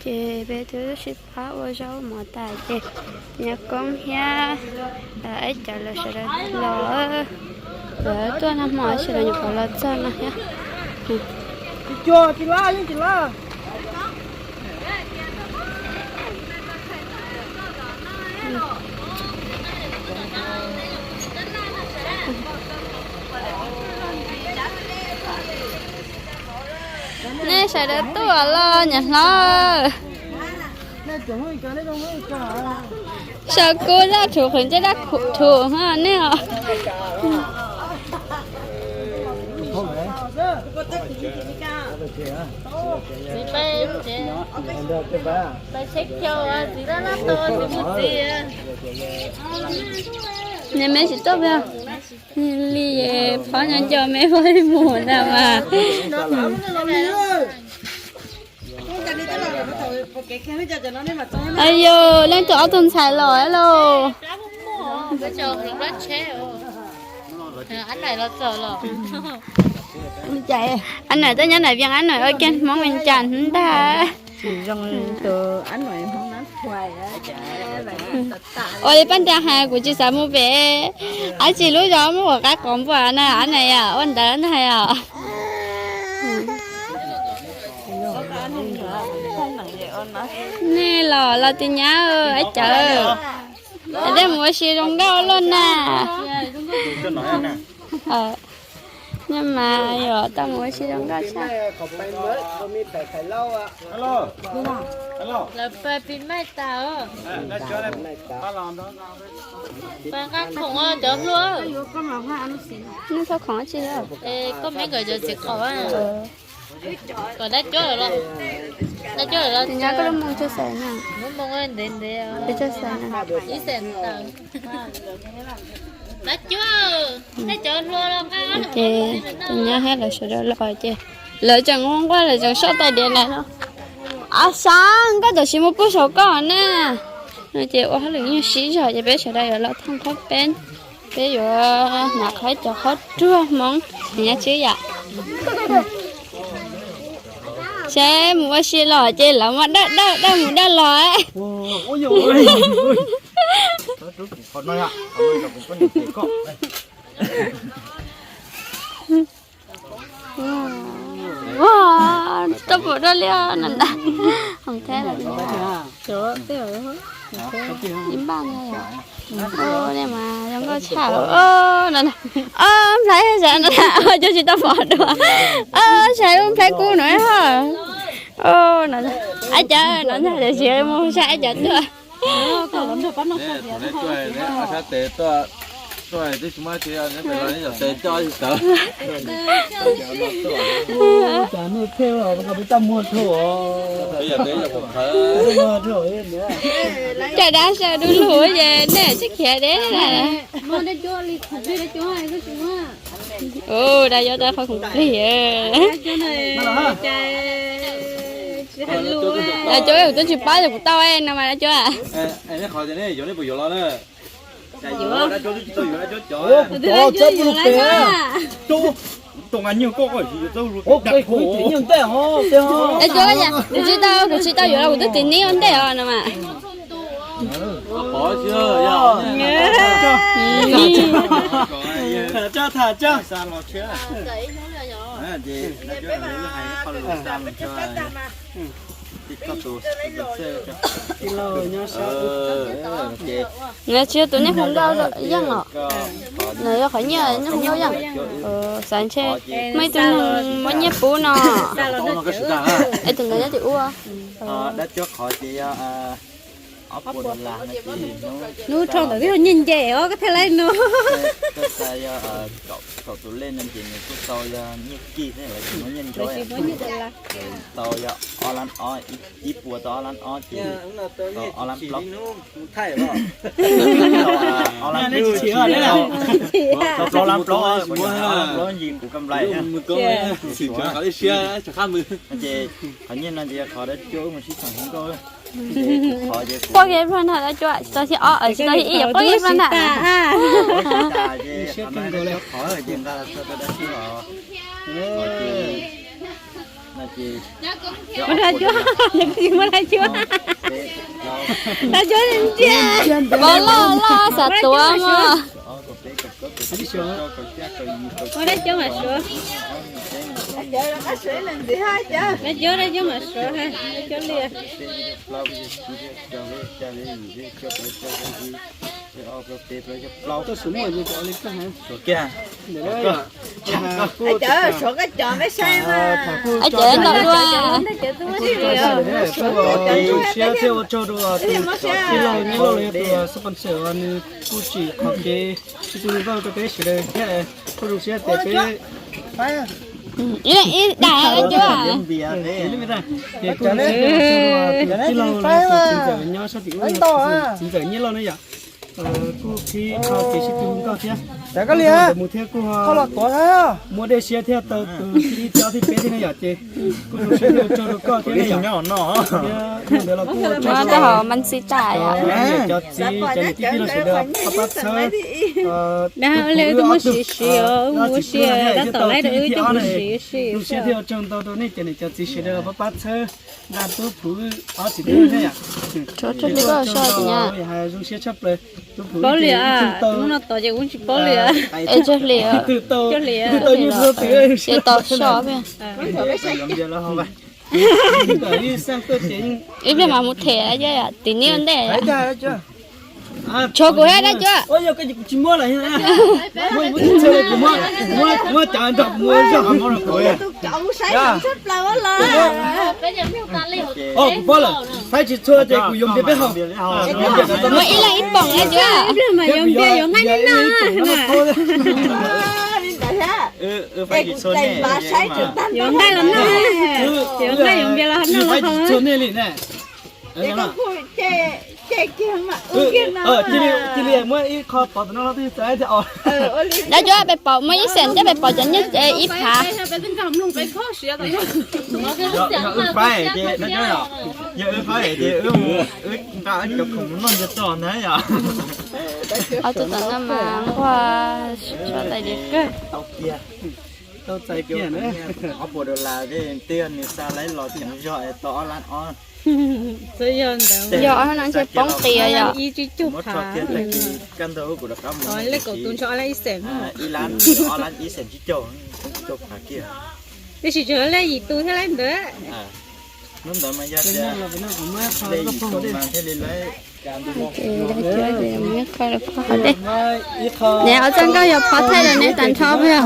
Ces peb twb sib pab ua zaub mov tas ces nyab koob thiab ib cov lawv sawv daws los, lawv tuaj noj hmo sawv daws nyuam qhuav los txog no thiab. Nej sawv daws tuaj los niam hlob. Saum kuv dab rhuv qhwv ntsej dab rhuv nej os. Neb me tsis tuaj peb li, phob nyob nco me phob mus ntag mas. Ayu, leej twg ob tug ntxhais los lauj? Ab Naim tuaj nyob Nais Vias, Ab Naim ua kiag Hmoob Vias Cas ntag. Ua li paj nra hais kuv tsis xav mus pem dab tsi lub zos muaj quav qab quav npua na, Ab Naim ua ntawd ntag os. Nej los los tis nyab ib cawv, dej mus ua si zoo nkauj luaj na. Nej mas yuav tau mus ua si zoo nkauj tshaj. Lawv pab pis maij tas. Pab nqaj khoom cov hlua. Nej txhob khoom dab tsi lawm. Koj me nkawd cov txiv qaub. Kom dab cuab los, dab cuab los. Tus nyab koj lub moo tsuag xaim na. Lub moo ntev ntev. Ib xaim tawm. Dab cuab, tej cov hlua los nqa. Ces tus nyab thiab lawv sawv daws los ces lawv tseem nquag nquag lawv tseem soj tais diav na no. Ab Xab, koj tam sim mus pub saum koj na. No ces ua hauj lwm yeej sib zog ces peb sawv daws yuav los thooj qhaub peeb, peb yuav hnav qhov cov qhaub ruag Hmoob, nyob tswb yam. Saib mus ua si los ces lawv muaj dawj dawj dawj mus dawj los. Tuaj pom dua li no ntag. Hoo Thaib los ib npaj no yom. Nej mas zoo nkauj tshaj no. Ob nplhaib saib no, cov tsis tau pom dua. Saib ub nplhaib kub no ho. No, ab cawv no ntag, tiam sis mus saib ab cawv tuaj. Caj dab saw du lug ces nej tsis khiav deb. Ua dab yuav dab qhov khoom plig. Dab cuab kuv twb tsis paub tias kuv tau no mas dab cuab. Dab cuab, kuv tsis tau, kuv tsis tau yuav los kuv twb tis neb ua ntej os no mas. Nws tsis yog tus niag hu nkauj yeej os. Nws yog qhov nyiaj niag hu nkauj yeej. Xav ntshe muaj ib tug neeg muab nyiaj pub no. Es tus ntawd nyob tim ub. Hnub rho ntawd twb yog nyiaj nce os, koj thiaj laib no. Kaum tus lej no ces nws kuj tau yog nyiaj kij thiab, lawv tsis muab nyiaj ntsuab. Tau yog ob lab ob, ib puas tau ob lab ob ces tau ob lab plaub. Ob lab plaub, plaub lab plaub, kuv yog ob lab plaub yig kuv ka nplais. Ces qhov nyiaj no ces yog qhov dab cuab wb mus sib txheeb hu nkauj. Quaj kiag ib pliag ntag dab cuab, tsis tau thib ob, tsis tau thib ib, quaj kiag ib pliag ntag. Qhov no dab cuab qhov ces nqa tau dab cuab os. Muab dab cuab, muab dab cuab. Dab cuab ntsia. Pov loj loj xav tuav mog. Muab dab cuab mas suav. Dab cuab, dab cuab mas suav, dab cuab liaj. Tuaj suav muaj li koj. Cov koj cov peb saib mas. Cov ntawm dua. Zoo siab thiab ua tsaug rau tus tij laug Nyiaj Lauj los yog tus sponsor uas nws kuj tsim qhov kev sib tw nkauj rau peb sawv daws thiab. Kuj zoo siab tias peb ib daim cuab. Ces kuj zoo siab ua tsaug rau tus tij laug los yog tus txiv ntxawm nyob sab tim ub, txiv ntxawm Nyiaj Lauj na yom. Kuj qhib qhov kev sib tw nkauj thiab. Mus thiab kuj muaj dej siab thiab tau tus thib ib thib ob thib peb thiab na yom. Ces kuj zoo siab thiab ua tsaug rau koj thiab na yom. Thiab ntawd los kuj ua tsaug rau cov txiv cov niam tij tij laug sawv daws pab pab txhawb. Dab ua li wb twb muab siv siv os, wb mus ua si tab tom laib rau wb coj mus siv siv. Zoo siab thiab ua tsaug ntau rau nej cov niam cov txiv sawv daws pab pab txhawb nqa Tub Phuv ob txiv tub thiab yom. Zoo siab tshaj plaws. Tub Phuv paub li, hnub no tos ces kuv tsis paub li. Es tso hli, tau nyuj tau twm, ces tos so. Ib pliag mas mus them tim niam ntej. Tshuav kuv thiab dab cuab. Kuv paub lawm, saib tsis txhua ces kuv yuav nrhiav peb haus. Muaj ib leeg ib poom dab cuab. Ib pliag mas yuav npias yuav nqaij noj. Yuav nqaij los noj, yuav nqaij yuav npias los noj los haus. Cia li muab ib qho pov tom no los twb txawv thiab os. Dab cuab, peb pom muaj ib xeem thiab, peb pom cov nyuj ib phav. Yog wb faib ces, yog wb faib ces wb nqa cov khoom mus noj ntsia tso na yom. Ob tug tom no mas nquag tso tais diav kawg. Tau kiag, tau txais kiag na. Ob puas dollar tej nws xa laib los ceev zog es tau ob lab ob. Yog ob lab no ntshe poob qias yom. Muab tso kiag tag kis kaj ntug kuv rov qab mus. Lej kaum tus ntshe ob lab ib xeem, ib lab, ob lab ib xeem tsib caug, tsib caug phav kiag. Tiam sis tseem lej yim tus thiab lawm ntawd. Hnub ntawd mas yog tias lej yim tus mas thiaj li lawv. Neb ob txoj nkauj yog pov thaij rau neb tag nrho puas yog?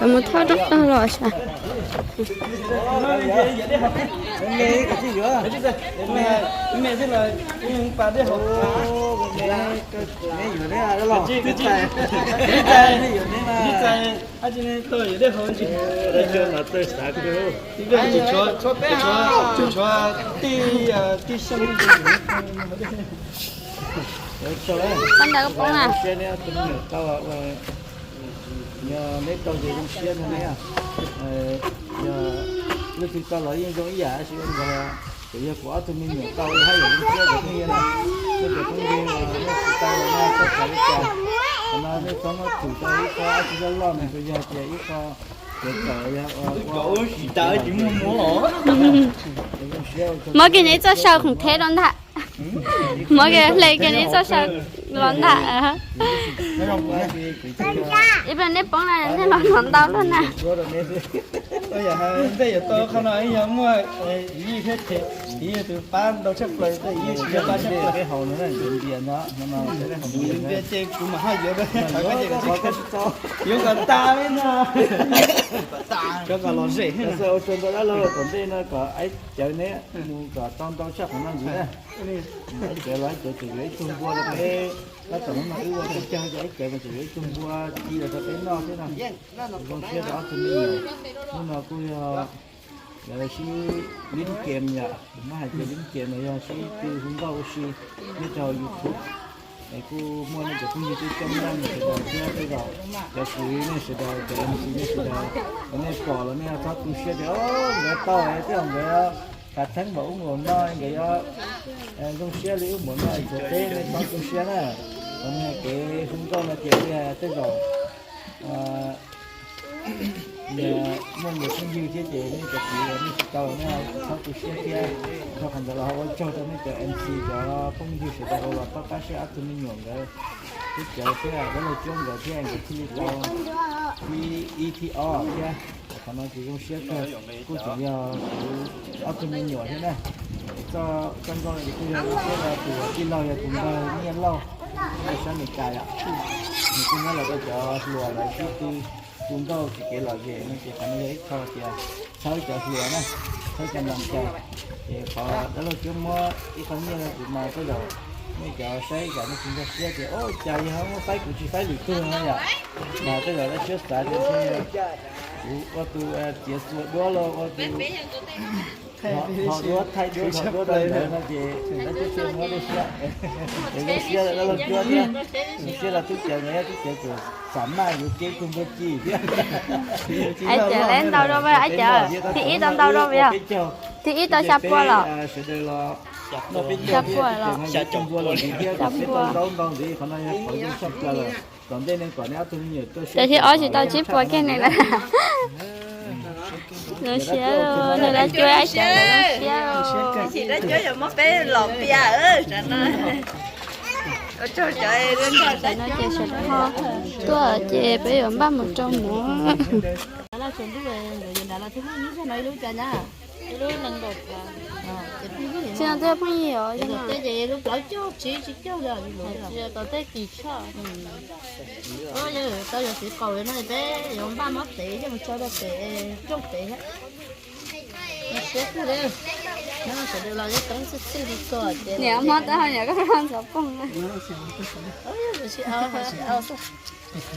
Lawv mus thauj roob tag los sav. Yog neb tau ces zoo siab no ne. Yog leej twg tau los yeej zoo ib yam, tab sis ua ntawd ces yog kuv ob tug me nyuam tau hab yam zoo siab cov phooj ywg na. Nej cov phooj ywg nej tsis tau los no txhob xav li cas. Qhov no nej txhob muab thum tau ib qho dab tsi loj loj, nws tsuas yog tias ib qho kev kawm yog ua zoo siab. Muab kiag neb txoj saw khoom theb rau ntag. Muab kiag hle kiag neb txoj saw los ntag. Ib pliag neb poob na nej los hnov ntau luaj na. Ntej yuav tau qhov no yog muaj yij thiab ces yij yog tus pab ntau tshaj plaws, yij tsis yog pab tshaj plaws. Npias ces kuv mam haj yuav, yuav kom tas li no. Cov kom los zem. Ua tsaug ntau dab laug, tom ntej no kom aib cawv neb mus kom tau ntau tshaj qhov no ntxiv na. Aib cawv los aib cawv tseem yuav ib tug npua rau peb, tab tom hnub no wb ua peb caug ces aib cawv mas tseem yuav ib tug npua ci los rau peb noj thiab no. Zoo siab rau ob tug me nyuam. Hnub no kuj yog lawv sib lib kem yom, muab hais tias lib kem los yog sib tw hu nkauj hu si nyob rau YouTube. Es kuj muaj nej cov phooj ywg tub coob leej sawv daws thiab tej zaum cov kwv nej sawv daws, cov MC nej sawv daws, nej pom los nej txhob tu siab tias nkawd tau tej zaum nkawd khav theeb npaum ub npaum no nkawd yuav zoo siab li ub npaum no, tsuas peb nej txhob tu siab na. Kev hu nkauj no ces tej zaum muaj nyias phooj ywg thiab ces nej cov kwv nej tsis tau, nej txhob tu siab thiab. Dhau qhov ntawd los ho ua tsaug rau nej cov M C cov phooj ywg sawv daws uas los pab pab siab ob tug me nyuam nkawd, thiab cov thiab dab laug Cuab nkawd thiab nkawd thiaj li tau thib ib thib ob thiab. Qhov no ces zoo siab kawg, kuj tseem yog kuv ob tug me nyuam thiab na. Txoj nkauj no ces kuj yog zoo siab rau tus tij laug yog tus npawg Nyiaj Lauj, nyob sab Amelikas yom. Nws kuj nyob los rau cov hluas lawv sib tw tu nkauj tsis kev lom zem no ces qhov no yog ib qho tias txhawb cov hluas na, txhawb cov nploos cai. Ces qhov dab laug Cuab muab ib qho nyiaj rau kuv mas tej zaum nej cov saib ib yam nej tsis nkag siab tias ua cas yog muab faib kuv tsis faib lwm tus no yom. Mas tej zaum dab tsi xav tias kuv ua tus txiav txuas duab los ua tus thom duab thaij duab thom duab rau ntawd no ces dab tsi muab dej siab. Es zoo siab dab laug Cuab thiab, zoo siab rau tub cawv, yog tub cawv kuj xam maj yuav kev tug npua ci thiab. Aib cawv lawv ntau rau, aib cawv thib ib tau ntau rau, thib ib tau xya pua los, sawv daws los, xya pua los, xya pua, ntau ntau ntxiv qhov no yog qhov zoo tshaj plaws lawm. Tom ntej nej kom nej ob tug me nyuam tuaj, ces thib ob tsis tau tsib puas kiag ne na. Zoo siab, nws lawv Cuab aib cawv lawv zoo siab. Dab Cuab yuav muab peb los piav. No ces sawv daws tuaj ces peb yuav npaj mus rau mov. Tsis no tej phooj ywg os, tej ces lub plaub caug tsib tsib caug li. Tom tej kim tshaj. Tau yog txiv qaum no peb yuav npaj mob tev coj mus tso rau pem rooj pem thiab. Siab kawg li. Nyob sawv daws los yeej teeb txwj txwj li ko ces niam mob tab ho niam koj ntxhov poog na. Sib au, sib au xwb.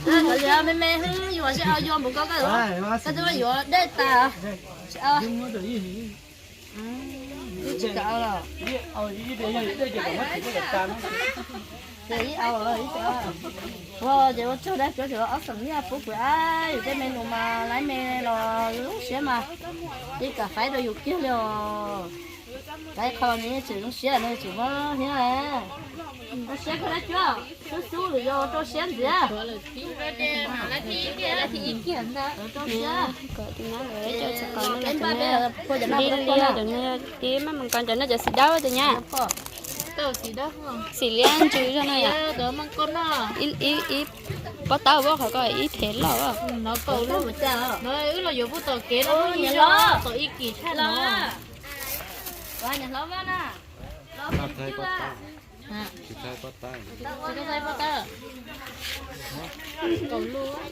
Koj li me me hwb, yuav sib au yuav npaum ko, koj yuav, koj twb yuav dej tas. Sib au. Ib tsis kam los. Ib au, ib au. Ua ces ua tsaug dab Cuab, ob xeem nyiaj pub kuv, yus tej me nus mas laiv me los zoo siab mas, yeej kam faib rau yus kiag li os. Laiv qho nws yeej tseem zoo siab no tseem mob thiab. Zoo siab kawg dab Cuab, xub xub lwm yog rau siab ntxiv. Rau siab. Peb npaj peb puas cov no, li li cov no tib maj mus kov cov no cov xim dawb tus nyab. Xim liab ntsws zog no yom. Ib pob tawb, qhov ko ib phev loj. Wb los yuav pub tom kev no, tom ib kis tshaj no.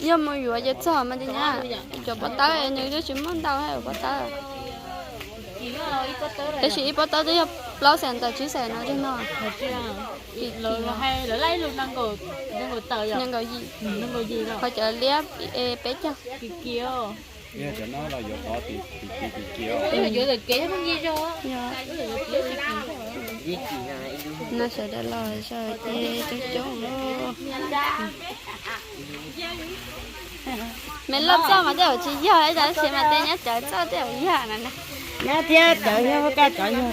Yog mus yuav ces txog mas tus nyab, cov pob tawb nws twb tsis muaj ntau pob tawb. Tab sis ib pob tawb twb yog plaub xees tawm tsib xees no li no. Nees nkaum yim, qhov cov liab peb caug. No sawv daws los zog ces coob coob. Me loj txoj mas tej zaum tsis yog ib tab sis mas tej nyab cawv txoj tej zaum yog na. Nyab thiab cawv yog kaj cov yog.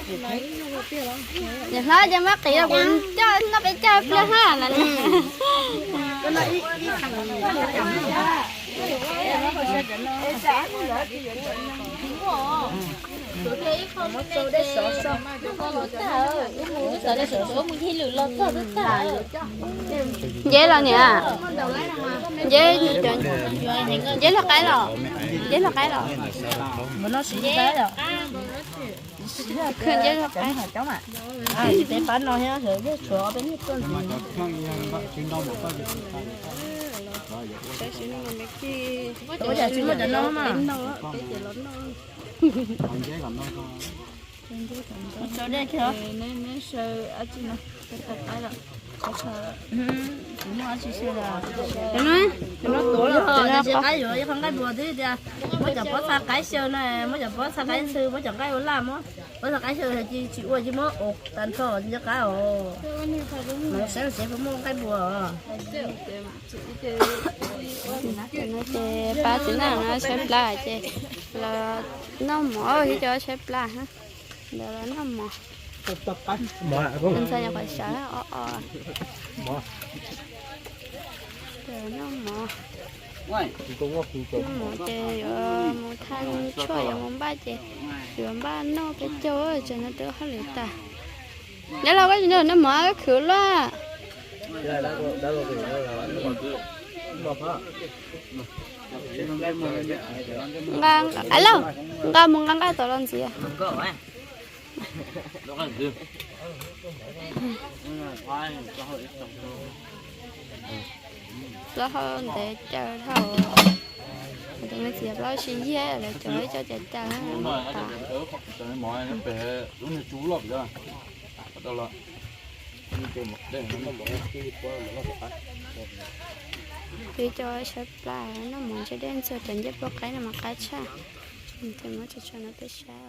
Niam hlob ces muab qiv los kuv coj noj peb caug pliag ha na. Nceb los niam, nceb, nceb los qaib los, nceb los qaib los. Nceb los qaib. Qaib yuav ib qho nqaij npua twb tias muab cov pob txha qaib xyaw na, muab cov pob txha qaib xyaw, muab cov nqaij ua laj, muab pob txha qaib xyaw tsis ua ces muab ua tag nrho cov qab os. Mas saib los tsev puas muaj nqaij npua os. Ces pab txiv neej no tshaib plab ces los noj mov thiab cov tshaib plab. Ntawd los noj mov. Ntxhais nyuam qhuav sawv o o. Noj mov, noj mov ces yuav mus thaij tshuaj yuav mus npaj ces yuav npaj noj peb caug ces no twb hauj lwm tas. Neb los koj tsis noj mov koj khwv luaj. Nqa, lauj, nqa mus nqa nqaij tom los ntxiv. Plaub hau ntev caws dhau. Tus me txiv plaub sib yiag lawv cov ib co caws caws tas. Peb cov sab plaj noj mov ntshe dej ntxuag cov ncej puab qaib no mas qab tshaj. Ces muab tso tso no peb saib.